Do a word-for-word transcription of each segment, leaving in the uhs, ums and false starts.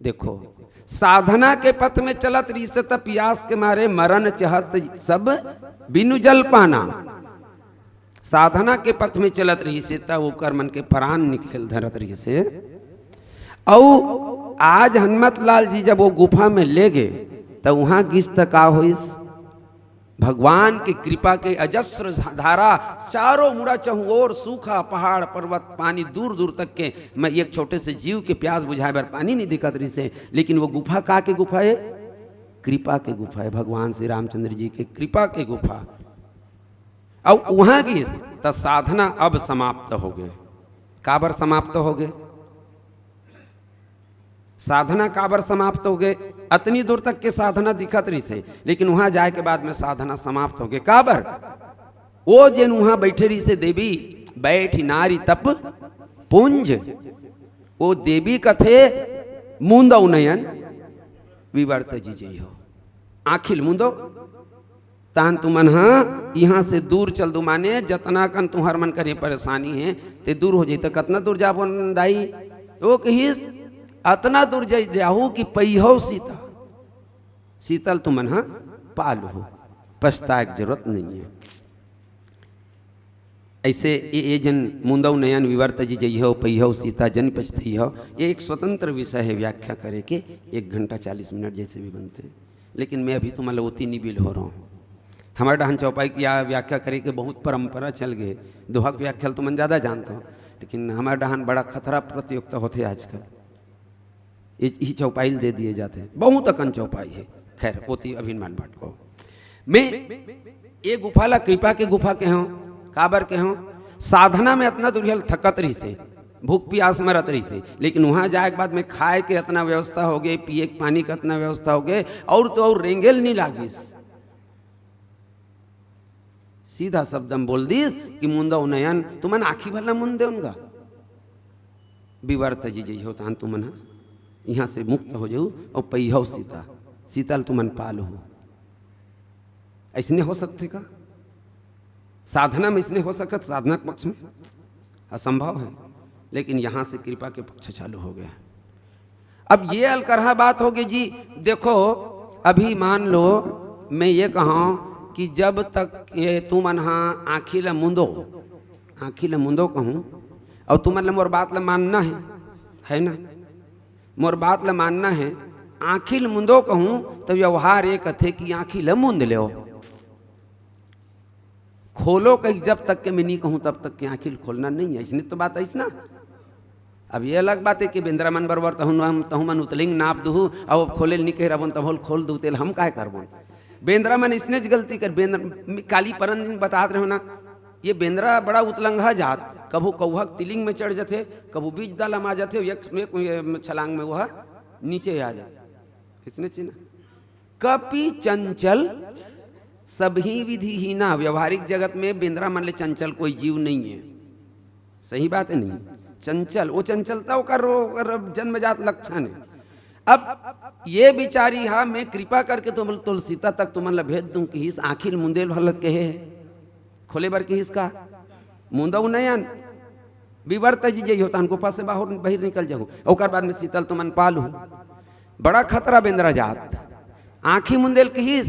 देखो, साधना के पथ में चलत रहिसे त पियास के मारे मरन चहत सब बिनु जल पाना। साधना के पथ में चलत रहिसे त ओकर मन के प्राण निकले ल धरत रहिसे। अउ आज हनुमत लाल जी जब वो गुफा में ले गे त वहां गिस त का होइस? भगवान के कृपा के अजस्र धारा, चारों मुड़ा चहुओर सूखा पहाड़ पर्वत, पानी दूर दूर तक के। मैं एक छोटे से जीव के प्यास बुझाए बर पानी नहीं दिखत रहिसे, लेकिन वो गुफा का के गुफा है? कृपा के गुफा है, भगवान श्री रामचंद्र जी के कृपा के गुफा। अउ वहां गिस त साधना अब समाप्त हो गे। काबर समाप्त हो गे? साधना काबर समाप्त हो गे? अतनी दूर तक के साधना दिखत रहिसे, लेकिन वहां जाए के बाद में साधना समाप्त हो गे। काबर? वो जेन वहां बैठे रहिसे देवी, बैठी नारी तप पुंज, वो देवी कथे मुंदो नयन विवर्त जी जइहो। आंखिल मुंदो, तहन तुमन ह इहां से दूर चल दू, माने जतना कन तुंहर मन करे परेशानी हे, ते दूर हो जाई। त कतना दूर जाबो दाई? वो कहिस, अतना दूर जा-, जाहू कि पइहौ सीता, सीतल तुमन ह पा लूहू, पछताए के जरूरत नहीं है। ऐसे ये, ये जन मुंदौ नयन विवर्त जी जइहौ, पइहौ सीता जन पछतइहौ, ये एक स्वतंत्र विषय है व्याख्या करे के, एक घंटा चालीस मिनट जैसे भी बनते हैं। लेकिन मैं अभी तुम्हारे ओती निबिल हो रहा हूँ। हमारे डहन चौपाई की या व्याख्या करे के बहुत परंपरा चल गए, दोहा के व्याख्या तुमन ज्यादा जानते हो, लेकिन हमारे डहन बड़ा खतरा प्रतियोगिता होते आजकल। ये ही चौपाई दे दिए जाते हैं, बहुत अकन चौपाई है। खैर, ओती अभी मन भटको। मैं ये गुफा ला कृपा के गुफा के हूँ, काबर के हूँ? साधना में अतना दुरिहल थकत रहिसे, भूख पियास मरत रहिसे, लेकिन वहां जाए के बाद में खाए के अतना व्यवस्था हो गए, पिए के पानी के अतना व्यवस्था हो गए, और तो और रेंगेल नहीं लागिस। सीधा शब्द में बोल दिस कि मुंदौ नयन, तुमन आंखी भर ला मुंद देवन गा। विवर्त जी जइहौ, तहन तुमन ह इहां से मुक्त हो जाऊ और पइहौ सीता, सीतल तुमन पा लूहू। ऐसने हो सकथे का? साधना में इसने हो सकत, साधना के पक्ष में असंभव है, लेकिन यहां से कृपा के पक्ष चालू हो गया। अब ये अलकरहा बात होगे जी। देखो, अभी मान लो मैं ये कहा कि जब तक ये तुमन हा आंखी ला मुंदो, आंखी ला मुंदो कहूं, और तुमन ला मोर बात ला मानना है, है ना? मोर बात ला मानना है। आंखी ला मुंदो कहूं तो व्यवहार ये कथे कि आंखी ला मुंद लेव। खोलो कही जब तक के मैं नहीं कहूं तब तक के आंखी खोलना नहीं है। इसने तो बात है ना। अब ये अलग बात है कि बेंदरा मन बरोबर तहु हम, तहु मन उतलिंग नाप दुहू, अब खोले नहीं कह रहा तब खोल दू, तेल हम काय करबोन? बेंदरा मन इसने ज गलती कर। बेंदरा काली परन दिन बतात रहे हो ना, ये बेंदरा बड़ा उतलंघा जात, कभू कौहक तिलिंग में चढ़ जाते, कभू बीज दाला में आ जाते, एक, एक छलांग में वह नीचे आ जाते। इसने चिन्ह कपि चंचल सबही विधिहीना। व्यवहारिक जगत में बेंदरा मन ले चंचल कोई जीव नहीं है। सही बात है, नहीं चंचल, वो चंचलता ओकर, ओकर जन्मजात लक्षण है। अब ये बिचारी हा, मैं कृपा करके तुम तुलसीता तक तुमन ला भेज दूं किहिस, आंखी ल मुंदे ल भलत कहे है, खोले बर किहिस का? मुंदौ नयन विवर्त जी जइहौ, तहन गुफा से बाहर बहिर निकल जाहू, ओकर बाद में सीतल तुमन पा लूहू। बड़ा खतरा बेंदरा जात। आंखी मुंदे ल किहिस,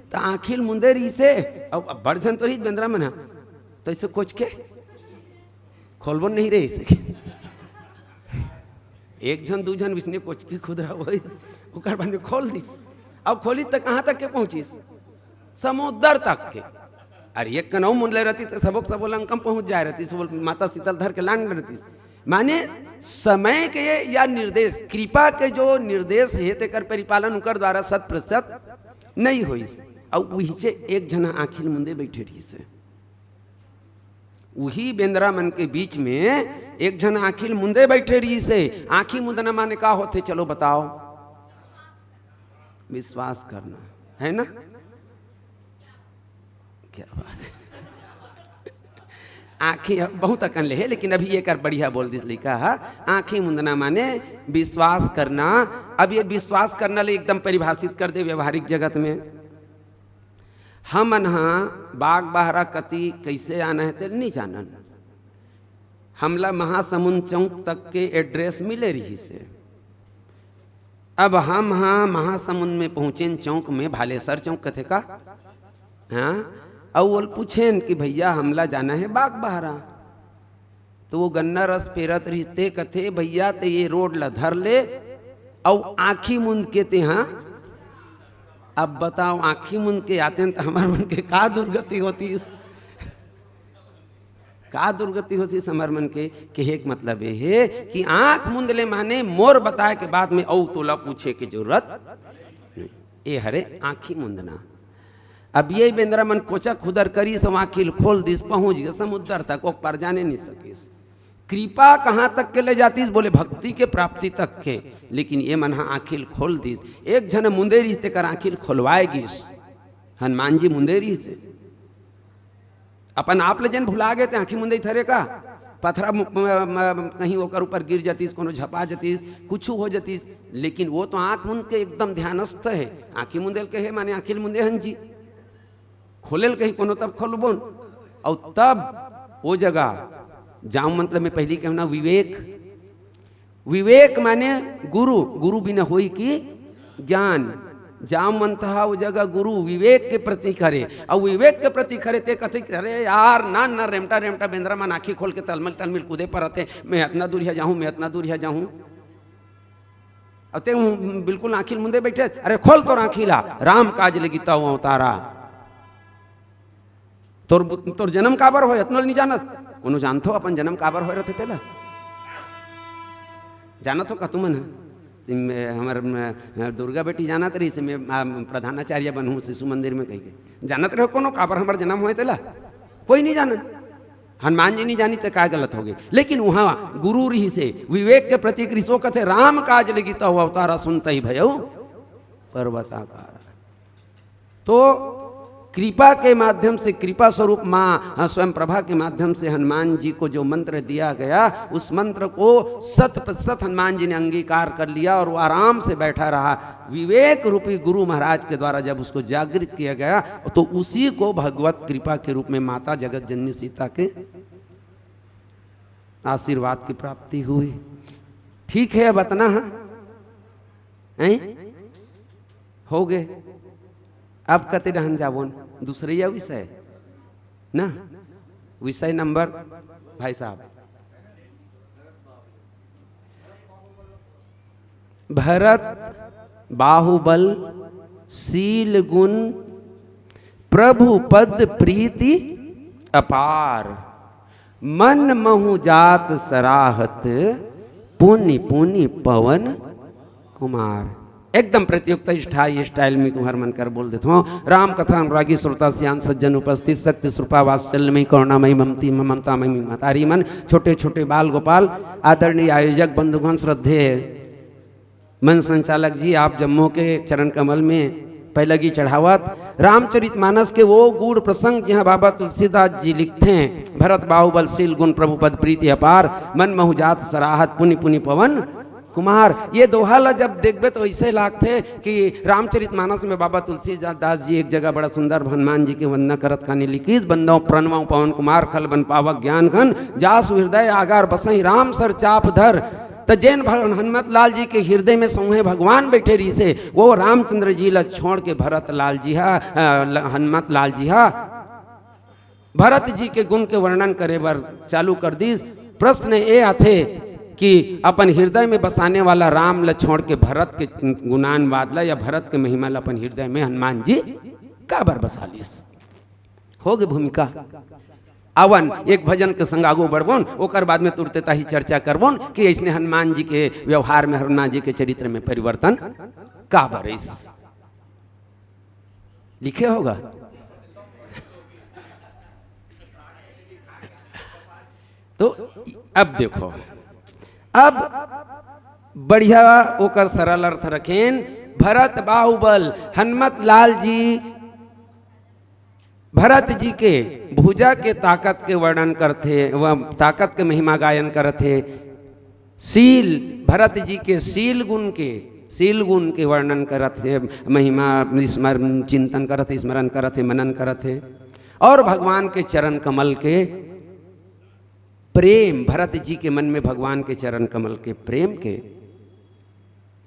त आंखी ल मुंदे रहिसे, अब बड़ झन तो रहिस बेंदरा मन ह, तो ऐसे कोच के खोलबो नहीं रहिसे। एक झन दू झन विसने कोच के खुदरा होई, ओकर बाद में खोल दी। अब खोली त कहां तक के पहुंचिस? समुद्र तक के। अरे एक कनौ मुंद ले रहती त सबक सबो लंकम पहुंच जाए रहती, सबो माता सीतल धर के लान रहती। माने समय के या निर्देश, कृपा के जो निर्देश हे तेकर परिपालन उकर द्वारा शत प्रतिशत नहीं होइस। और उहिचे एक झन आंखी ल मुंदे बैठे रहिसे। उही बेंदरा मन के बीच में एक झन आंखी ल मुंदे बैठे रहिसे। आंखी मुंदना माने का होथे, चलो बताओ? विश्वास करना, है ना? क्या बात है। आंखी बहुत अकन ले है, लेकिन अभी एक बढ़िया बोल दिस लइका हा। आंखी मुंदना माने विश्वास करना। अब ये विश्वास करना ले एकदम परिभाषित कर दे व्यवहारिक जगत में। हमन हा बाग बहरा कति कैसे आना है, तेल नहीं जानन। हमला महासमुंद चौक तक के एड्रेस मिले रहिसे। अब हम हा महासमुंद में पहुंचेन, चौक में, भालेसर चौक कथे का, हाँ, अउ ओल पूछेन कि भैया, हमला जाना हे बागबाहरा। तो वो गन्ना रस पेरत रहिस, ते कथे, भैया, ते ये रोड ला धर ले, अउ आँखी मुंद के ते, हाँ, अब बताओ, आँखी मुंद के आतेन त हमर मन के का दुर्गति होतिस, का दुर्गति होतिस हमर मन के। कहे के मतलब ये हे कि आँख मुंद ले माने मोर बताए के बाद में अउ तोला पूछे के जरूरत नहीं। ये हरे आँखी मुंदना। अब ये बेंदरा मन कोचा खुदर करिस, अउ आँखी ल खोल दिस, पहुँच गे समुद्र तक, ओकर पार जाने नहीं सकिस। कृपा कहाँ तक के ले जातिस, बोले भक्ति के प्राप्ति तक के, लेकिन ये मन हा आँखी ल खोल दिस। एक झन मुंदे रहिस, तेकर आँखी ल खोलवाए गिस, हनुमान जी मुंदे रहिस हे। अपन आप ले जेन भुला गे, ते आँखी मुंदे थरे का, पथरा मु-, म-, म-, कहीं ओकर ऊपर गिर जातिस, कोनो झपा जातिस, कुछु हो जातिस, लेकिन वो तो आँख मुंद के एकदम ध्यानस्थ हे। आँखी मुंदे ल कहे माने आँखी ल मुंदे हन जी, खोले ल कही कोनो तब खोलबोन। अउ तब वो जगह जाम, मतलब मैं पहली कहूँ ना, विवेक, विवेक माने गुरु, गुरु बिना होई कि ज्ञान। जामवंत हा वो जगह गुरु विवेक के प्रतीक हरे, अउ विवेक के प्रतीक हरे, ते कथे, "अरे यार, ना, ना, रेमटा, रेमटा बेंदरा मन आँखी खोल के तलमिल, तलमिल कूदे परत हे, मैं अतना दूरिहा जाहूँ, मैं अतना दूरिहा जाहूँ।" अउ ते हूँ बिल्कुल आँखी ल मुंदे बइठे, "अरे खोल तोर आँखी ला, राम काज लगी तव अवतारा।" तोर बु-, तोर जन्म काबर होय, अतनो ल नी जानत? कोनो जानथो अपन जन्म काबर होय रथे तेला? जानत हो का तुमन ह? हमर, म, दुर्गा बेटी जानत रहिस, मैं, आ, प्रधानाचार्य बनहूँ शिशु मंदिर में कहिके। जानत रहे कोनो काबर हमर जन्म होय तेला? कोई नी जानन। हनुमान जी नी जानी ते का गलत होगे? लेकिन उहाँ गुरु रहिस हे, विवेक के प्रतीक रहिस, वो कथे, "राम काज लगी तव अवतारा, सुनतही भयउ पर्वताकारा।" तो कृपा के माध्यम से, कृपा स्वरूप माँ, हाँ, स्वयं प्रभा के माध्यम से हनुमान जी को जो मंत्र दिया गया, उस मंत्र को शत प्रतिशत हनुमान जी ने अंगीकार कर लिया और वो आराम से बैठा रहा। विवेक रूपी गुरु महाराज के द्वारा जब उसको जागृत किया गया, तो उसी को भगवत कृपा के रूप में माता जगत जननी सीता के आशीर्वाद की प्राप्ति हुई। ठीक है, अब अतना है, हैं? हो गए। अब कते डहन जाबोन, दूसरे या विषय ना, विषय नंबर, भाई साहब, भरत बाहुबल शील गुण प्रभु पद प्रीति अपार, मन महु जात सराहत पुनि पुनि पवन कुमार। एकदम प्रतियोगिता स्टाइल, स्टाइल में तुम्हार मन कर बोल देता हूँ। राम कथा अनुरागी श्रोता सियान सज्जन उपस्थित, शक्ति श्रुपा वात्सल्य में करुणामयी ममती ममता में ममतारी मन, छोटे छोटे बाल गोपाल, आदरणीय आयोजक बंधुगण, श्रद्धेय मंच संचालक जी, आप जम्मो के चरण कमल में पैलगी चढ़ावत, रामचरित मानस के वो गूढ़ प्रसंग, जहाँ बाबा तुलसीदास जी लिखते हैं, "भरत बाहुबल शील गुण प्रभु पद प्रीति अपार, मन महु जात सराहत पुनि पुनि पवन कुमार।" ये दोहा ला जब देखबे तो ऐसे लागथे कि रामचरित मानस में बाबा तुलसीदास जी एक जगह बड़ा सुंदर हनुमान जी के वंदना करत खानी लिखिस, "बंदव प्रणव पवन कुमार, खल बन पावक ज्ञान घन, जासु हृदय आगार बसहि राम सर चाप धर।" त जेन भग-, हनुमत लाल जी के हृदय में सौंहे भगवान बैठे रहिसे, वो रामचंद्र जी ला छोड़ के भरत लाल जी हा, अ, ल-, हनुमत लाल जी हा भरत जी के गुण के वर्णन करे बर चालू कर दिस। प्रश्न ये आथे कि अपन हृदय में बसाने वाला राम ला छोड़ के भरत के गुणानुवाद ला या भरत के महिमा ला अपन हृदय में हनुमान जी काबर बसा लिस? हो गे भूमिका। आवन, एक भजन के संग आगू बढ़बोन, ओकर बाद में तुरते ताही चर्चा करबोन कि ऐसने हनुमान जी के व्यवहार में, हनुमान जी के चरित्र में परिवर्तन काबर आइस। लिखे होगा। तो अब देखो, अब बढ़िया ओकर सरल अर्थ रखेन। भरत बाहुबल, हनुमत लाल जी भरत जी के भुजा के ताकत के वर्णन करथे, वह ताकत के महिमा गायन करथे। शील, भरत जी के शील गुण के, शील गुण के वर्णन करथे, महिमा स्मरण, चिंतन करथे, स्मरण करथे, मनन करथे। और भगवान के चरण कमल के प्रेम, भरत जी के मन में भगवान के चरण कमल के प्रेम के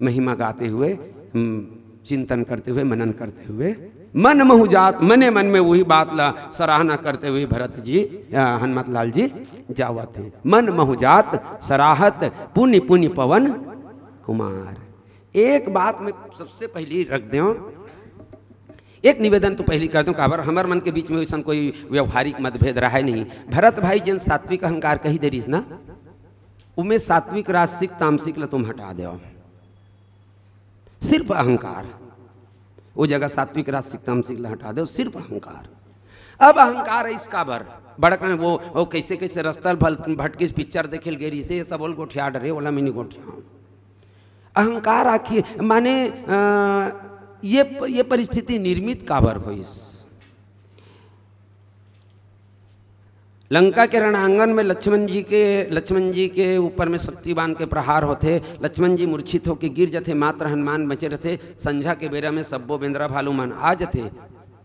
महिमा गाते हुए, हम्म, चिंतन करते हुए, मनन करते हुए, मन महु जात, मने मन में वही बात ला सराहना करते हुए भरत जी, अ, हनुमत लाल जी जावत हे। मन महु जात सराहत पुनि पुनि पवन कुमार। एक बात मैं सबसे पहली रख दें, एक निवेदन तो पहली कर दूं, काबर हमर मन के बीच में वैसन कोई व्यवहारिक मतभेद रहा नहीं। भरत भाई जेन सात्विक अहंकार कही दे रहीस ना, उमे सात्विक, राजसिक, तामसिक ला तुम हटा दो, सिर्फ अहंकार। वो जगह सात्विक, राजसिक, तामसिक ला हटा दो, सिर्फ अहंकार। अब अहंकार है इसका बर बड़क में वो, वो कैसे कैसे रस्ता ल भल भटकिस, पिक्चर देखे ल गे रहीस, ये सब ओल गोठिया डरे, ओला मैं नहीं गोठियाऊं। अहंकार आखिर माने, अ, ये ये परिस्थिति निर्मित काबर होइस? लंका के रणांगन में लक्ष्मण जी के, लक्ष्मण जी के ऊपर में शक्ति बाण के प्रहार होथे। लक्ष्मण जी मूर्छित होके गिर जथे, मात्र हनुमान बचे रथे। संझा के बेरा में सब्बो बेंदरा भालू मन आ जथे।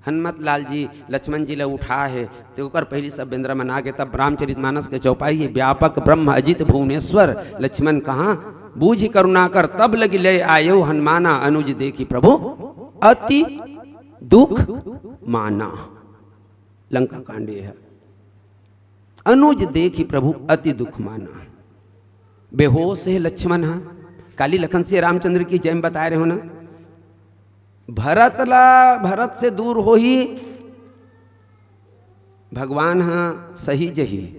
हनुमत लाल जी लक्ष्मण जी ला उठा हे, ते ओकर पहिली सब बेंदरा मन आ गे। तब रामचरितमानस के चौपाई हे, "व्यापक ब्रह्म अजित भुवनेश्वर, लक्ष्मण कहाँ बूझि करुणाकर, तब लगी लय आयो हनुमाना, अनुज देखि प्रभु अति दुख माना।" लंका कांड ये हे। "अनुज देखि प्रभु अति दुख माना।" बेहोश हे लक्ष्मण हा, काली लखन से रामचंद्र की जय में बताए रहे हो ना, भरत ला, भरत से दूर होही भगवान हा सही जही,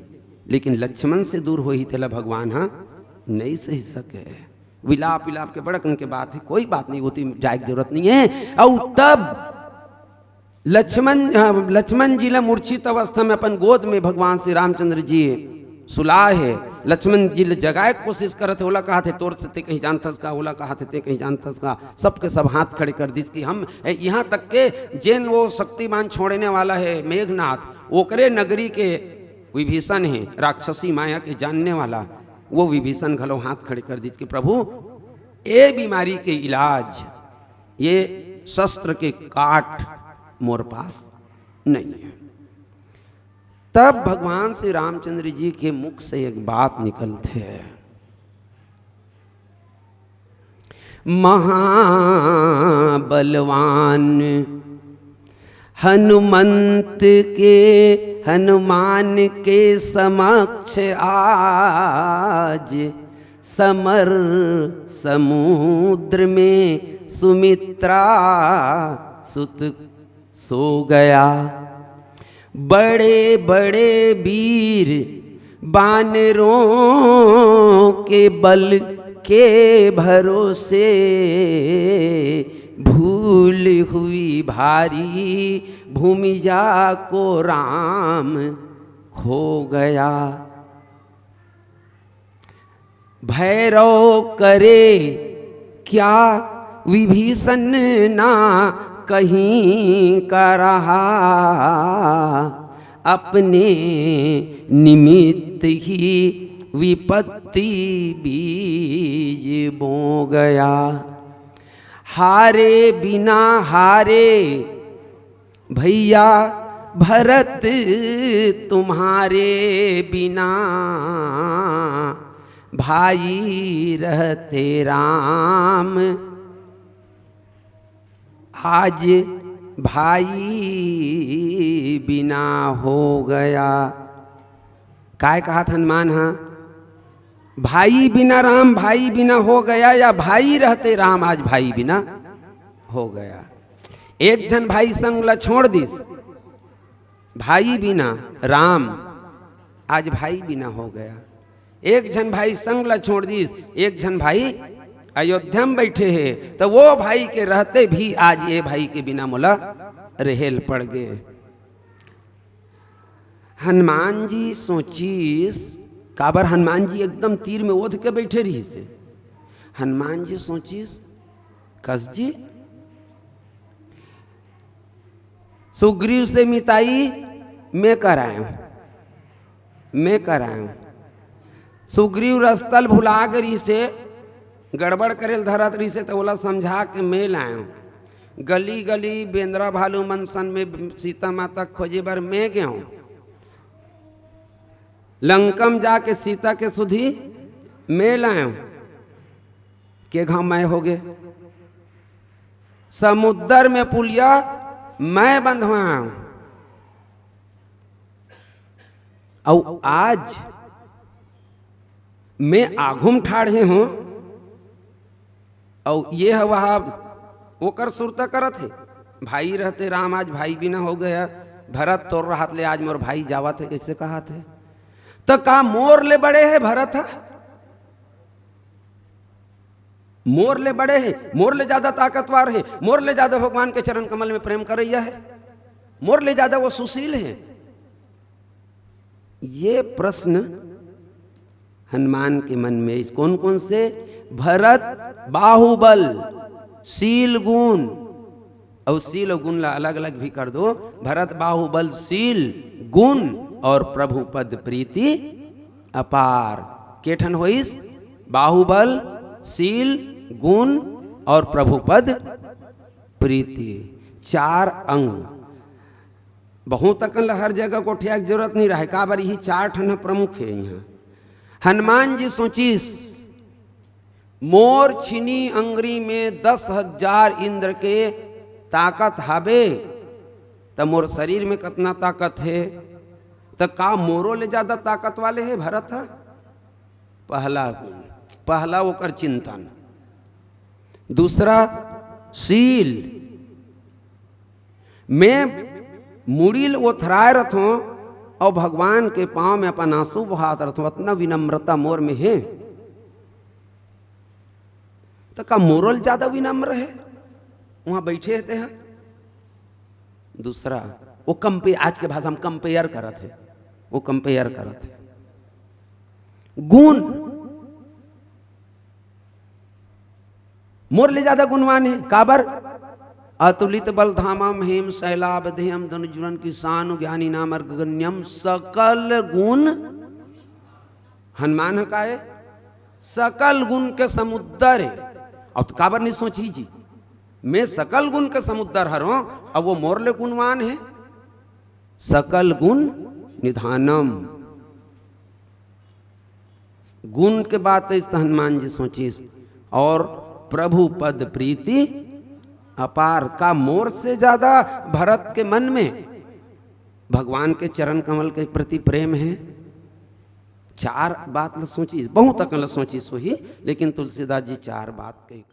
लेकिन लक्ष्मण से दूर होही तेला भगवान हा नहीं सही सके। विलाप विलाप के बड़कन के बात हे, कोई बात नहीं होती, जाए के जरूरत नहीं हे। अउ तब लक्ष्मण, अ, लक्ष्मण जी ला मूर्छित अवस्था में अपन गोद में भगवान श्री रामचंद्र जी सुलाए हे। लक्ष्मण जी ला जगाए के कोशिश करत हे, ओला कहत हे, "तोर से ते कहीं जानथस का?" ओला कहत हे, "ते कहीं जानथस का?" सबके सब हाथ खड़े कर दिस कि हम, ए, यहाँ तक के जेन वो शक्तिमान छोड़ने वाला हे मेघनाथ, ओकरे नगरी के विभीषण हे, राक्षसी माया के जानने वाला, वो विभीषण घलो हाथ खड़े कर दिस कि प्रभु, ए बीमारी के इलाज, ये शस्त्र के काट मोर पास नहीं है। तब भगवान श्री रामचंद्र जी के मुख से एक बात निकलथे, महाबलवान हनुमंत के, हनुमान के समक्ष आज समर समुद्र में सुमित्रा सुत सो गया। बड़े बड़े वीर बानरों के बल के भरोसे भूल हुई भारी, भूमिजा को राम खो गया। भैरव करे क्या विभीषण ना कहीं का रहा, अपने निमित्त ही विपत्ति बीज बो गया। हारे बिना हारे भैया भरत तुम्हारे बिना, भाई रहते राम आज भाई बिना हो गया। काय कहत हनुमान हा? भाई बिना राम भाई बिना हो गया या भाई रहते राम आज भाई बिना हो गया? एक झन भाई संग ला छोड़ दिस, भाई बिना राम आज भाई बिना हो गया। एक झन भाई संग ला छोड़ दिस, एक झन भाई अयोध्या में बैठे हे, तो वो भाई के रहते भी आज ये भाई के बिना मोला रहेल पड़ गे। हनुमान जी सोचिस, काबर हनुमान जी एकदम तीर में ओध के बैठे रहिस हे। हनुमान जी सोचिस, कस जी, सुग्रीव से मिताई मैं करायेंव, मैं करायेंव। सुग्रीव रस्ता ल भुला गे रिहिसे, गड़बड़ करे ल धरत रिहिसे, त ओला समझा के मैं लायेंव। गली गली बेंदरा भालू मन सन में सीता माता खोजे बर मैं गेंव। लंका म जाके सीता के सुधी मैं लायेंव। ये घाव मैं होगे, समुद्र में पुलिया मैं बंधवाएंव। अउ आज मैं आघू म ठाढ़े हों, अउ ये ह वहा ओकर सुरता करत हे। भाई रहते राम, आज भाई बिना हो गया। भरत तोर रहत ले आज मोर भाई जावत हे, कइसे कहत हे? त का मोर ले बड़े हे भरत ह? मोर ले बड़े हे, मोर ले ज्यादा ताकतवर हे, मोर ले ज्यादा भगवान के चरण कमल में प्रेम करइया हे, मोर ले ज्यादा वो सुशील हे? ये प्रश्न हनुमान के मन में इस, कौन कौन से? भरत बाहुबल, शील गुण, अउ शील अउ गुण ला अलग-अलग भी कर दो। भरत बाहुबल, शील गुण अउ प्रभु पद प्रीति अपार। के ठन होइस? बाहुबल, शील, गुण अउ प्रभु पद प्रीति, चार अंग। बहुत अकन ल हर जगह गोठिया के जरूरत नइ रहय, काबर इही चार ठन ह प्रमुख हे इहाँ। हनुमान जी सोचिस, मोर छिनी अंगरी में दस हजार इंद्र के ताकत हाबे, त मोर शरीर में कतना ताकत हे? त का मोरो ले ज्यादा ताकत वाले हे भरत ह? पहला गुण, पहला ओकर चिंतन। दूसरा, शील। मैं मुड़ी ल ओथराए रथों अउ भगवान के पांव में अपन आंसू बहात रथों, अतना विनम्रता मोर में हे। त का मोरो ले ज्यादा विनम्र हे? वहां बैठे हे तेहा। दूसरा, वो कंपे-, आज के भाषा में कंपेयर करत हे, वो कंपेयर करत हे। गुण, मोर ले ज्यादा गुणवान हे। काबर? अतुलित बल धामम हेम शैलाब देहम धनुजुरन की शान ज्ञानी नाम अग्रगण्यम सकल गुण। हनुमान ह का हे? सकल गुण के समुद्र हे। अब तो काबर नहीं सोची जी, मैं सकल गुण के समुद्र हरों, अब वो मोर ले गुणवान हे। सकल गुण निधानम। गुण के बात इस त हनुमान जी सोचिस, अउ प्रभु पद प्रीति अपार। का मोर से ज्यादा भरत के मन में भगवान के चरण कमल के प्रति प्रेम हे? चार बात ल सोचिस, बहुत अकन ल सोचिस होही, लेकिन तुलसीदास जी चार बात कही।